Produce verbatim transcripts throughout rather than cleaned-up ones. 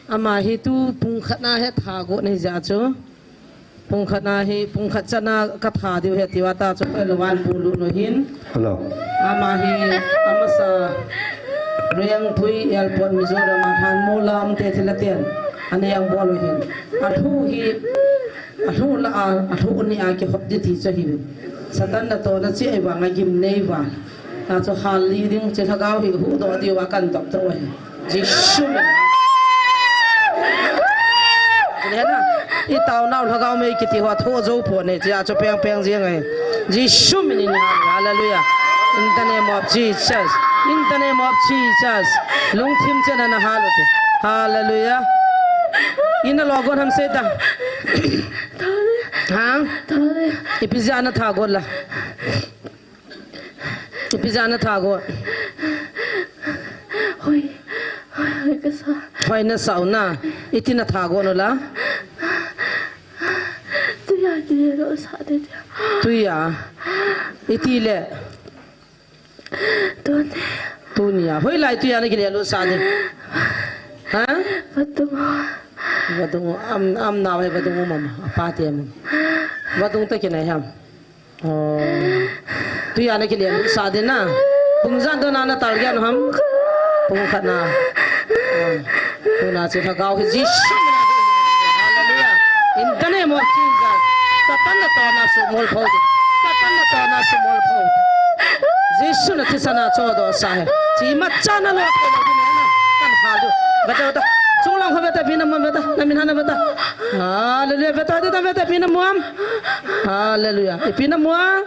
Ama hi tu pungkhat na hi tha go nei ja chu. Pungkhat na hi, pungkhat chana ka tha diu hi tia ta chu, koi lo van pu lu no hin. Hello. Ama hi, amasa Reang Pui Airport Mizoram a han mo lam te thila ten. Ane yang bol hin. A thu hi, a thu la a, a thu ni a ki hop di ti chu hi. Satan na to na chi ai wa nga gim nei wa. Ta chu hal li ding chi lhagao hi hu do diu a kan dop to wa hi. Jesu min. Chule na, i taonau lhagao mei kiti ho tho zo po ne, chia chu peng peng jeng ai. Jesu min in, hallelujah. In the name of Jesus. In the name of Jesus. Lungthim chen na hal u te. Hallelujah. Ina lo gon ham se ta. Ha? Ipi jeh a na tha gon la. Ipi jeh a na tha gon. Hoi, hoi, hoi ka sa. Hoi na sa u na. Iti na tha gon u la. Tuia, tuia lo sa de dia. Tuia. Iti le. Tuni. Tunia. Hoilai tuia na kile lo sa de. Ha? Vadung. Vadung. Am, am na vai vadung mama. Apa te mama. Vadung ta kinai ham. Oh. Tuia na kile sa de na. Pung jan do na na tal gyan ham. Pung khat na. Oh. Tuna chi lhagao hi Jesu. Hallelujah. In the name of Jesus. Satan na to na su mol pho. Satan na to na su mol pho. Jesu na thisana cho do sa he. Chi ma cha na lo ko na kan ha do. Bata bata. Chung lang ho bata bina mo bata. Na min ha na bata. Hallelujah. Bata de bata bina mo am. Hallelujah. Ipi na mu a?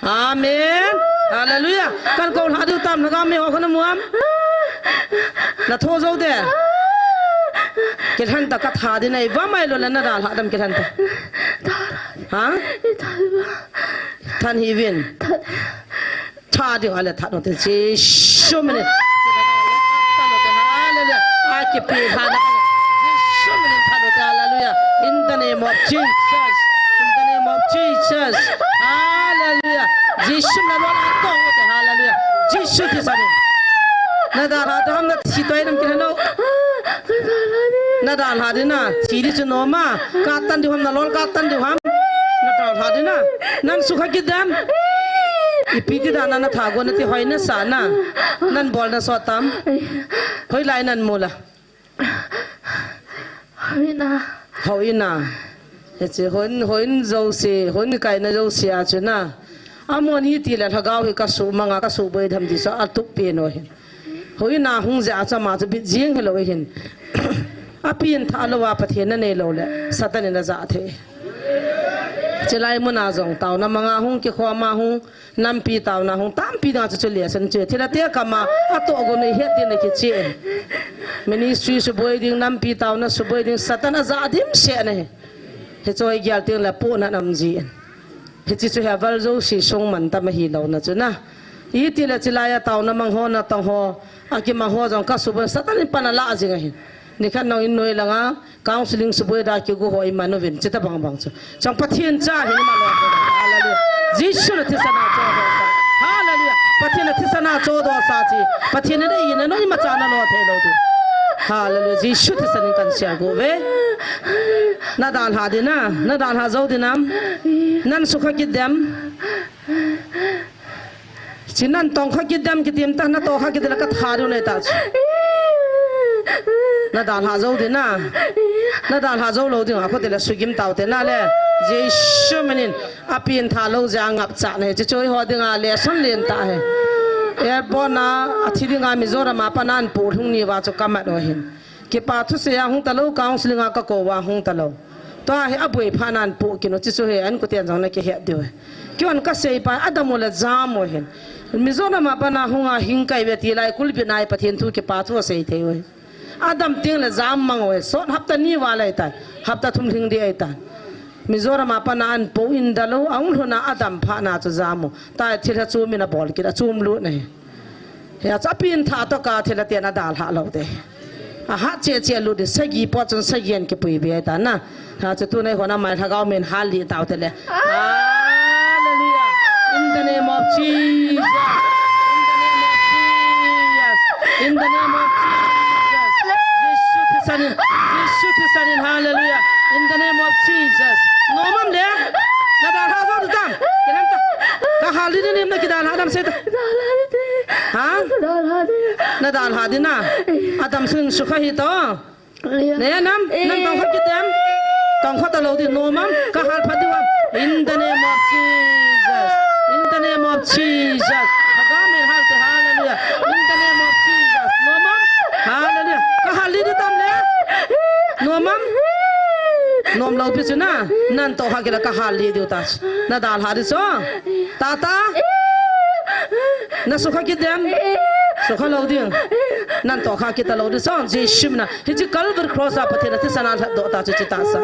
Amen. Hallelujah. Kan ko lha diu tam na ga me ho ko na mu am. Na tho zo de. Kilhan ta ka tha di nai va mai lo la na da lha dam kilhan ta. Ha? Than hi vin. Tha ding ale tha no te Jesu min. Hallelujah. Ai ki pi tha na. Jesu min tha no te hallelujah. In the name of Jesus. In the name of Jesus. Hallelujah. Jesu na lo na to no te hallelujah. Jesu ti sa ni. Na da ha da ham na thi toi nam ki no. Na da ha di na thi di chu no ma. Ka tan di ham na lol ka tan di ham. Na da ha di na. Nan sukha ki dam. Ipi ti da na na tha go na ti hoi na sa na. Nan bol na so tam. Hoilai nan mu la. Hoi na. Hoi na. Hiche hon, hon zo si, hon kai na zo si a chu na. Amon hi ti la lhagao hi ka su manga ka su boi dham di so a tup pi no hin. Hoi na hung ja cha ma chu bit jing hi lo hin. A pin tha lo a Pathen na nei lo le. Satan na ja the. Chilai mun a jong tao na manga hung ki kho ma hung. Nampi taona hung tampi dang chu chu le san chu. Thila te kama a to go nei het din ki chi. Ministry suboi ding nampi taona suboi ding Satan a ja dim se na he. He choi gyal ting la pu na nam ji. He chi chu he val zo si sung man ta ma hi lo na chu na. I ti la chi la ya taona mang ho na tang ho. A ki mang ho jong ka suboi Satan in pan a la jing a hin. Ni khan nong in noi langa. Counseling suboi da ki gu hoi manu vin, chita bang bang chu. Chang Pathen cha hi ni ma lo. Hallelujah. Jesu na thisana cho do sa. Hallelujah. Pathen na thisana cho do sa chi. Pathen na i na no i ma cha na no the lo di. Hallelujah. Jesu thisana kan sia go ve. Na da lha di na. Na da lha zo di nam. Nan sukha ki dem. Chi nan tong kha ki dem ki tim ta na to kha ki de la ka tha diu nei ta chu. Na da lha zo di na. Na da lha zo lo di nga ko de la su gim tau te na le. Jesu min in a pin tha lo ja ngap cha nei chi choi ho di nga le son len ta he. Airport na a thi di nga Mizoram a pa nan pu lhung ni wa chu ka mat o hin. Kipa thu se a hung ta lo counseling a ka ko wa hung ta lo. Tua hi a boi pha nan pu kino chi chu he an ku ten jong na ki het diu he. Kion ka sei pa a dam u le jam u hin. Mizoram a pa na hung a hing kai ve ti lai kul bi nai Pathen thu kipa thu a sei thei u he. A dam ting le jam mang u he. Sot hapta ni wa lai ta. Hapta thum hing di ai ta. Mizoram a pa na an po in da lo a hung lhuna a dam pha na chu jam u. Ta thil ha chu min a bol kit a chum lut na he. Hia chu a pin tha to ka thila te na da lha lo te. A ha che che lu de sagi po chun sagi an ki pui be ta na. Ha chu tu nei hona mai lhagao min hal li tau te le. Hallelujah. In the name of Jesus. In the name of Jesus. In the name of Jesus. Jesu thisan in, hallelujah. In the name of Jesus. Nom am le? Nadalha jou ding tam? Kinam ta. Kahal lih ding nim, nakidalha dam sei ta. Ha? Nadalha ding na. Adam sung sukha hih to. Ne nam, nam tongkha kit em? Tongkha talou ding, nom am? Kahal phat diu am? In the name of Jesus. In the name of Jesus. Hagam in hal te, hallelujah. In the name of Jesus. Nom am? Hallelujah. Kahal lih ding tam le? Nom am? Nom lou pi chu na. Nan tongkha kit le kahal lih diu ta. Nadalha ding chu. Tata. Nasukha kit em? Sukha lou ding. Nan tongkha kit talou ding chu. Jesu min a. Hiche Calvary Cross a Pathen in athisan alhatdoh ta chu, hiche tahsa.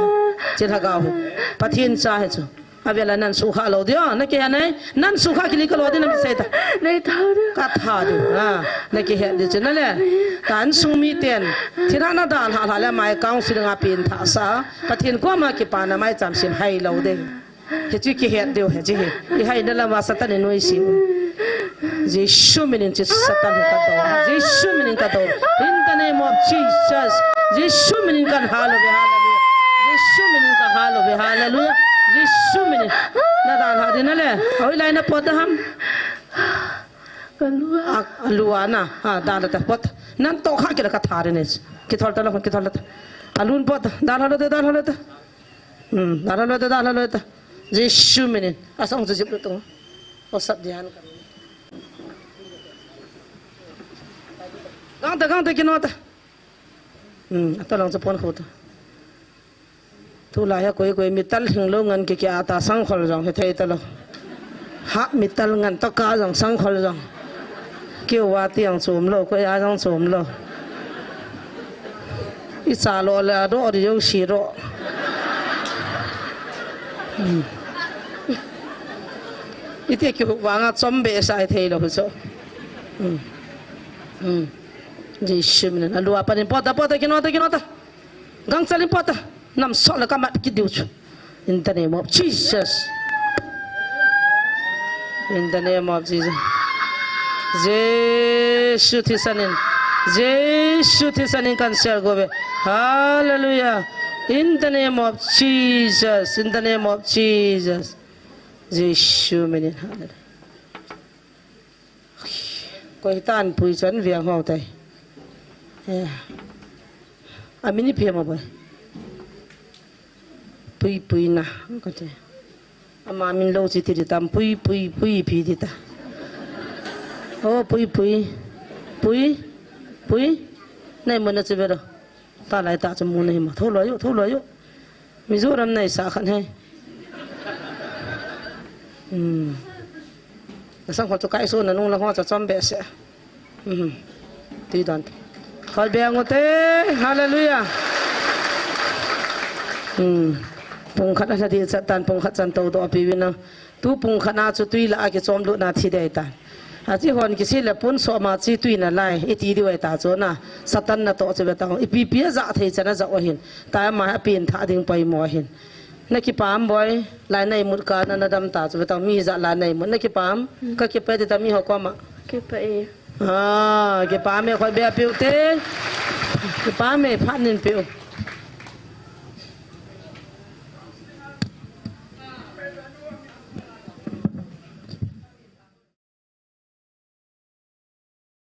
Hiche lhagao hi. Pathen cha ahi chu. Avel a nan sukha lou ding. Nakihet nai? Nan sukha kit le kalou ding, nami sei ta. Nei tha ding. Katha ding. Ha. Nakihet ding chu nale. Tun insung miten. Thina nadalha lha le mai council nga pen thasa. Pathen koma kipana maicham sem hai lou ding. Hiche kihet diu ahi, hiche hi. Ihaina lama Satan in nuisat. Jesu min in hiche Satan hi kadoh. Jesu min in kadoh. In the name of Jesus. Jesu min in kahalou ve, hallelujah. Jesu min in kahalou ve, hallelujah. Jesu min in. Nadalha ding nale. Hoilai na pot ham? Kalua. A, alua na. Ha, dalha ta pot. Nan tongkha kit le katha ding ne. Kithol talou, kithol ta. Alun pot. Dalha lou te, dalha lou te. Hmm, dalha lou te, dalha lou te. Jesu min in. Asang chu jip lou tung. O sat dian ka. Gang ta, gang ta, kino ta. Hmm, atolang chu pon khu ta. Tulai a koi koi metal lhinglou ngen kiki ata sangkhol jong hithei talou. Ha metal ngen toh ka jong sangkhol jong. Keu a tiang chom lou, koi a jong chom lou. Icha lou le adoh ding jouse doh. Hmm. Iti kihuh vanga chom behseh thei lou chu. Hmm. Hmm. Jesu min a. Alua panin pot ta, pot ta, kino ta, kino ta. Gangchal in pot ta. Nam sot le kamat kit diu chu. In the name of Jesus. In the name of Jesus. Jesu thisan in. Jesu thisan in cancel go ve. Hallelujah. In the name of Jesus. In the name of Jesus. Jesu min in. Hallelujah. Koi tan pui chan viang ho tai. Eh. Amin ipi ham boi. Pui pui na. Kati. Ama min lou chi ti di tam pui pui pui pi di ta. Oh, pui pui. Pui. Pui. Nei mo na chi ve do. Talai ta chu mu na hi ma. Tho loi u, tho loi u. Mizoram nei sa khan he. Hmm. Ka sang ho chu kai su na nung la ho cha chom behseh. Hmm. Ti dan. Khol be ngu te. Hallelujah. Hmm. Pung khat a la di cha tan pung khat chan to do pi win na. Tu pung khat na chu tui la a kichom lut na thi dei ta. Achi hon kisi le pun so ma chi tui na lai, iti diu ahi ta chu na. Satan na to chu ve ta. Ipi pi a ja thei chan a ja o hin. Ta ma a pin tha ding poimo hin. Na kipam boi, lai nei mut ka na na dam ta chu ve ta. Mi ja lai nei mut. Na kipam, ka kipe ti ta mi ho koma. Kipe e. Ah, kipam e khoi be piu te. Kipam e phat nin piu.